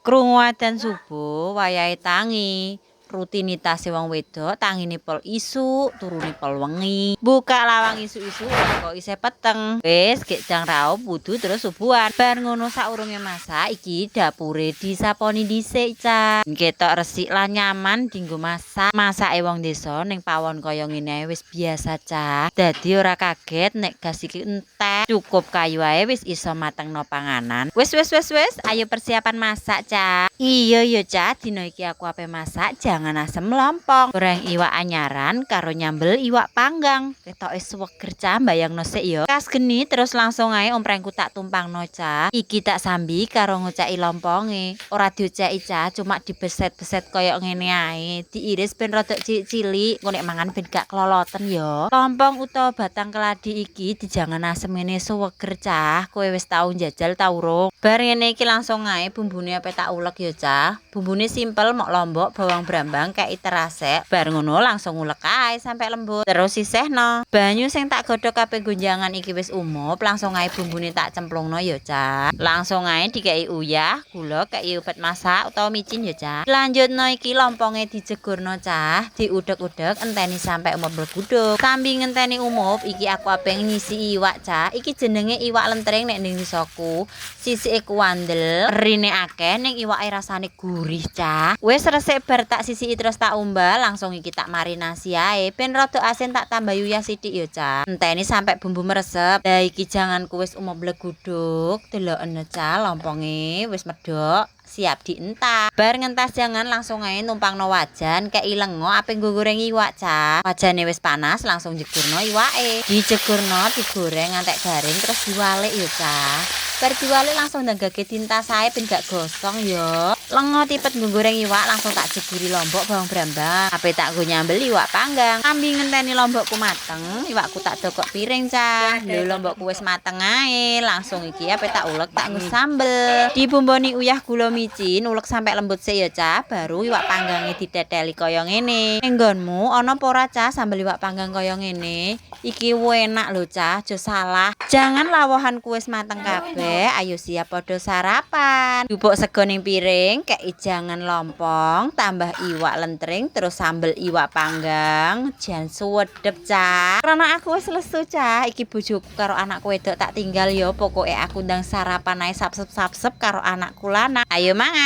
Krungu adan subuh wayahe tangi. Rutinitase wong wedok tangine pol isuk, turune pol wengi. Buka lawang isuk-isuk kok isih peteng. Wis gek dang raup wudu terus subuhan. Bar ngono saurunge masak iki dapure disaponi dhisik, Cah. Ketok resik lan nyaman dinggo masak. Masake wong desa ning pawon kaya ngene ae wis biasa, Cah. Dadi ora kaget nek gas iki entek. Cukup kayu ae wis iso matengno panganan. Wis wis wis wis, ayo persiapan masak, Cah. Iya ya, Cah, dina iki aku ape masak jangan asem lompong. Goreng iwak anyaran karo nyambel iwak panggang. Ketoke suweger, Cah, bayangno sik ya. Kas geni terus langsung ae omprengku tak tumpangno, Cah. Iki tak sambi karo ngoceki lomponge. Ora dioceki, Cah, cuma dibeset-beset koyo ngene ae. Diiris ben rada cilik-cilik, engko nek mangan ben gak kloloten ya. Lompong utawa batang keladi iki dijangan asem ngene suweger, Cah. Kowe wis tau njajal ta urung? Bar ngene iki langsung ae bumbune ape tak ulek ya, Cah. Bumbune simpel mok lombok, bawang brambang, kei terasek. Bar ngono langsung ulek ae sampe lembut. Terus sisihno. Banyu sing tak godhog ape nggo jangan iki wis umup, langsung ae bumbune tak cemplungno ya, Cah. Langsung ae dikei uyah, gula, kei obat masak utawa micin ya, Cah. Lanjutno iki lomponge dijegurno, Cah. Diudek-udek enteni sampe umup bleguduk. Sambi ngenteni umup iki aku ape nyisi iwak, Cah. Iki jenenge iwak lentring nek ning desaku. Sisike kuandel, erine akeh ning iwake rasane gurih, Cah. Wis resik bar tak sisiki terus tak umbah, langsung iki tak marinasi ae. Ben rada asin tak tambah uyah sithik ya, Cah. Enteni sampe bumbu meresep. Lah iki janganku wis umup bleguduk, deloken, Cah, lomponge wis medhok. Siap dientas. Bar ngentas jangan langsung ae numpangno wajan, kei lenga ape nggo goreng iwak, Cah. Wajane wis panas langsung jegurno iwake. Dijegurno, digoreng ngantek garing terus diwalik ya, Cah. Bar diwalik langsung ndanggake dientas ae ben gak gosong ya. Lenga tipet nggo goreng iwak langsung tak jeguri lombok bawang brambang. Ape tak nggo nyambel iwak panggang. Sambi ngenteni lombokku mateng, iwakku tak dokok piring, Cah. Lho lombokku wis mateng ae, langsung iki ape tak ulek tak nggo sambel. Dibumboni uyah gula micin, ulek sampe lembut sik ya, Cah, baru iwak panggange diteteli kaya ngene. Ning nggonmu ana apa ora, Cah, sambel iwak panggang kaya ngene? Iki enak lho, Cah, aja salah. Jangan lawohanku wis mateng kabeh, ayo siap padha sarapan. Jupuk sego ning piring, kei jangan lompong, tambah iwak lentring, terus sambel iwak panggang. Jan suwedep, Cah. Karena aku wis lesu, Cah, iki bojoku karo anakku wedok tak tinggal ya, pokoke aku ndang sarapan ae sapsep-sapsep karo anakku lanang. Ayo mangan.